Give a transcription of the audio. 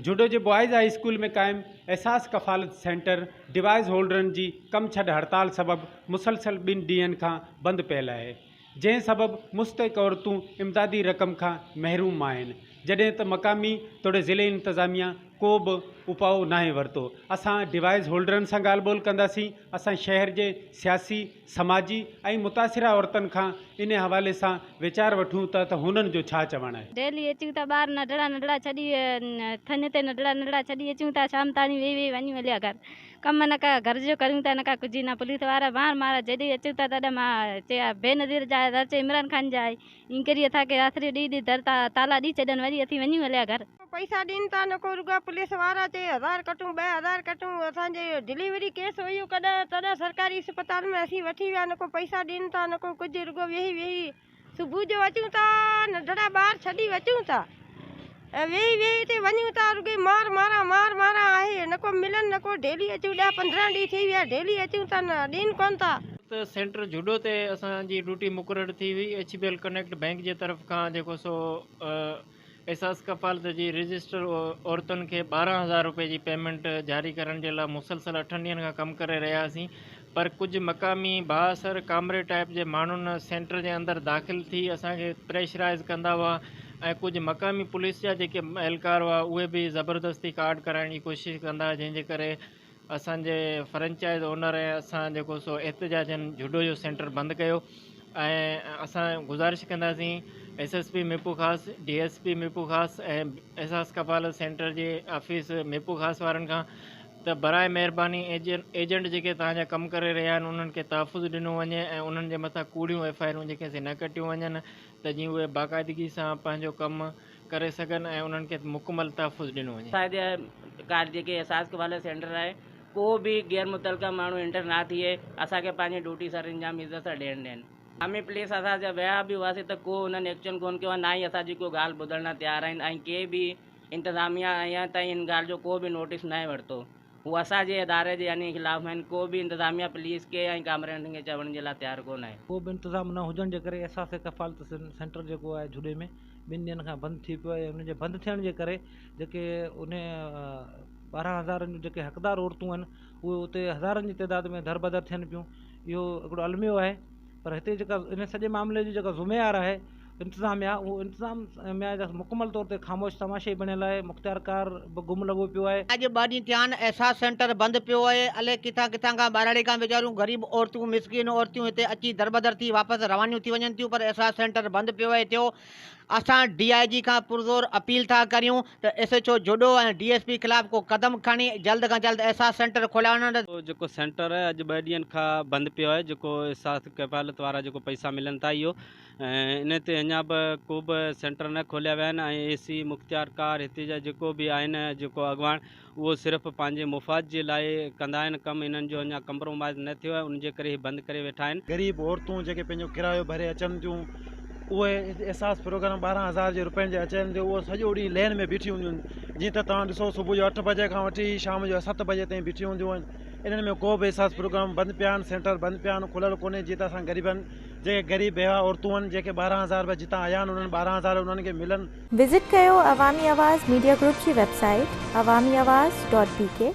جهڏو جي boys high school ۾ قائم احساس ڪفالت سينٽر ڊوائيس هولڊرن جي ڪم ڇڏ هڙتال سبب مسلسل ٻن ڏينهن کان بند پيل آهي جنهن سبب مستحق عورتون امدادي رقم کان محروم آهن جڏهن ته مقامي توڙي ضلعي انتظاميا ڪو به اپاء ناهي ورتو اسان ڊوائيس هولڊرن سان ڳالهه ٻولهه ڪنداسين اسان شهر جي سياسي سماجي ۽ متاثره عورتن کان ان حوالي سان ويچار وٺون ٿا ته هنن جو ڇا چوڻ آهي. ڊيلي اچون ٿا ٻار ننڍڙا ننڍڙا ڇڏي ٿڃ تي ننڍڙا ننڍڙا ڇڏي اچون ٿا شام تاڻي ويهي ويهي وڃون هليا گهر ڪم نه ڪا گهر جو ڪريون ٿا نه ڪا ڪجهه نه پوليس وارا مار مار جيڏي اچون ٿا تڏهن مان چي بينظير جا در چي عمران خان جا ائين ڪري اسان کي آسري ڏئي ڏئي در تالا ڏئي ڇڏن وري اسين وڃون هليا گهر. پئسا ڏين ٿا نه ڪو رڳا پوليس وارا چي هزار ڪٽون 2000 ڪٽون اسان جي ڊليوري ڪيس هيو ڪڏهن تڏهن سرڪاري اسپتال ۾ اسين وٺي ويا نه ڪو پئسا ڏين ٿا نه ڪو ڪجهه رڳو ويهي ويهي صبح جو اچون ٿا ننڍڙا ٻار ڇڏي اچون ٿا ۽ ويهي ويهي اتي وڃون ٿا رڳي مار ماران مار ماران آهي نه ڪو ملن نه ڪو ڊيلي اچون ڏهه 15 ڏينهن ٿي ويا ڊيلي اچون ٿا نه ڏين ڪون ٿا. ته سينٽر جهڏو تي اسان جي ڊيوٽي مقرر ٿي هئي H B L connect bank جي طرف کان جيڪو سو احساس ڪفالت جي رجسٽر عورتن کي 12,000 روپئي جي پيمينٽ جاري ڪرڻ جي لاء مسلسل اٺن ڏينهن کان ڪم ڪري رهيا هئاسين پر ڪجهه مقامي بااثر ڪامري ٽائپ جي ماڻهن سينٽر جي اندر داخل ٿي اسان کي پريشرائز ڪندا هئا ۽ ڪجهه مقامي پوليس جا جيڪي اهلڪار هئا اهي به زبردستي ڪارڊ ڪرائڻ جي ڪوشش ڪندا هئا جنهن جي ڪري اسان جي فرنچائز اونر ۽ اسان جيڪو سو احتجاجن جهڏو جو سينٽر بند ڪيو ۽ اسان گذارش ڪنداسين S S P Mirpurkhas D S P Mirpurkhas ۽ Ehsaas Kafalat centre جي آفيس ميرپورخاص وارن کان ته برائي مهرباني ايجنٽ جيڪي توهان جا ڪم ڪري رهيا آهن انهن کي تحفظ ڏنو وڃي ۽ انهن جي مٿان ڪوڙيون ايف I آرون جيڪي سي نه ڪٽيون وڃن ته جيئن اهي باقاعدگي سان پنهنجو ڪم ڪري سگهن ۽ انهن کي مڪمل تحفظ ڏنو وڃي. اسان جي ڪار جيڪي احساس ڪفالت سينٽر آهي ڪو به غير متعلقه ماڻهو انٽر نه ٿئي اسان کي پنهنجي ڊيوٽي سر انجام عزت سان ڏيڻ ڏين. آرمي پوليس اسان جا ويا به هئاسين ته ڪو انهن ايڪشن ڪون ڪيو آهي نه ئي اسان جي ڪو ڳالهه ٻڌڻ لاء تيار آهن ۽ ڪي به انتظاميا اڃا تائين ان ڳالهه جو ڪو به نوٽيس ناهي ورتو هو اسان جي اداري جي يعني خلاف آهن ڪو به انتظاميا پوليس کي ۽ ڪامريڊن کي چوڻ جي لاء تيار ڪون آهي. ڪو به انتظام نه هجڻ جي ڪري احساس ڪفالت سينٽر جيڪو آهي جهڏي ۾ ٻن ڏينهن کان بند ٿي پيو آهي ان جي بند ٿيڻ جي ڪري جيڪي ان 12 هزارن جون جيڪي حقدار عورتون آهن اهي اتي هزارن جي تعداد ۾ دربدر ٿين پيون اهو هڪڙو الميو آهي پر هتي جيڪا ان سڄي معاملي جي جيڪا ذميوار آهي انتظاميا اهو انتظاميا جا مڪمل طور تي خاموش تماشائي بڻيل آهي مختيارڪار به گم لڳو پيو آهي. اڄ ٻه ڏينهن ٿيا آهن احساس سينٽر بند پيو آهي الائي ڪٿان ڪٿان کان ٻهراڙي کان ويچاريون غريب عورتون مسڪين عورتون هتي اچي دربدر ٿي واپس روانيون ٿي وڃن ٿيون پر احساس سينٽر بند پيو آهي ٿيو اسان ڊي I جي کان پرزور اپيل ٿا ڪريون ته S H O Jhuddo ۽ D S P خلاف ڪو قدم کڻي جلد کان جلد احساس سينٽر کولائڻ. جيڪو سينٽر آهي اڄ ٻه ڏينهن کان بند پيو آهي جيڪو احساس ڪفالت وارا جيڪو پئسا ملن ٿا اهو ۽ ان تي اڃا به ڪو به سينٽر نه کوليا ويا آهن ۽ اي سي مختيارڪار هتي جا جيڪو به آهن جيڪو اڳواڻ اهو صرف پنهنجي مفاد جي لاء ڪندا آهن ڪم انهن جو اڃا ڪمپرومائز نه ٿيو آهي ان جي ڪري هي بند ڪري ويٺا آهن. غريب عورتون جيڪي پنهنجو ڪرايو ڀري اچن ٿيون اهي احساس پروگرام 12 هزار جي روپين جي اچن ٿيون اهو سڄو ڏينهن لين ۾ بيٺيون هونديون آهن جيئن ته توهان ڏسو صبح جو اٺ بجي کان وٺي شام جو ست بجي تائين بيٺيون هونديون آهن انهن ۾ ڪو به احساس پروگرام بند پيا آهن سينٽر بند پيا آهن کليل ڪونهي جيئن ته اسان غريبن جيڪي غريب بيواهه عورتون آهن جيڪي 12 هزار رپيا جتان آيا آهن انهن 12 هزار انهن کي ملن. وزٽ ڪيو عوامي آواز ميڊيا گروپ جي web site Awami Awaz dot B K.